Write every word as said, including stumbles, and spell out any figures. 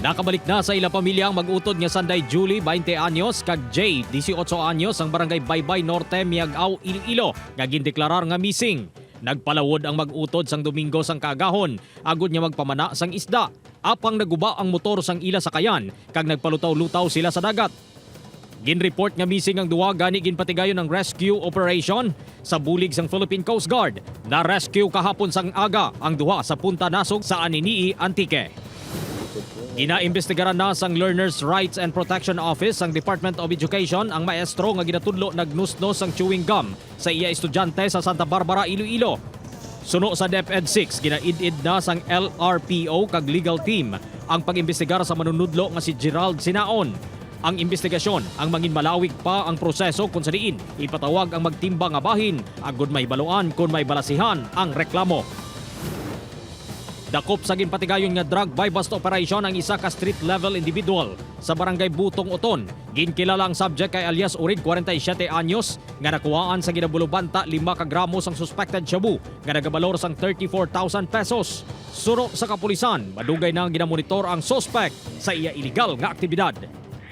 Nakabalik na sa ila pamilya ang mag-utod nga sanday Julie, twenty anyos, kag Jay, dieciocho anyos, ang barangay Baybay Norte, Miag-ao, Iloilo, nga gindeklarar nga missing. Nagpalawod ang mag-utod sang Domingo sang kaagahon agod nga magpamana sang isda, apang naguba ang motor sang ila sakayan kag nagpalutaw-lutaw sila sa dagat. Ginreport nga missing ang duha, gani ginpatigayon ang rescue operation sa bulig sang Philippine Coast Guard. Na-rescue kahapon sang aga ang duha sa Punta Nasog sa Anini-y, Antique. Ginaimbestigaran na sang Learners' Rights and Protection Office sang Department of Education ang maestro nga ginatudlo nagnusnos sang chewing gum sa iya estudyante sa Santa Barbara, Iloilo. Suno sa DepEd six, ginaid-id na sang L R P O kag legal team ang pag-imbestigar sa manunudlo nga si Gerald Sinaon. Ang imbestigasyon ang manginmalawig pa ang proseso, kung sa diin ipatawag ang magtimbang nga bahin agud mahibaluan kon may balasihan ang reklamo. Dakop sa ginpatigayon nga drug buy-bust operation ang isa ka street-level individual sa Barangay Butong, Oton. Ginkilala ang subject kay alias Urig, kwarenta y siyete anyos, nga nakuhaan sa ginabulobanta lima ka gramo sang suspected shabu nga nagabalor sang thirty-four thousand pesos. Suno sa kapulisan, madugay na nga ginamonitor ang suspect sa iya iligal nga aktibidad.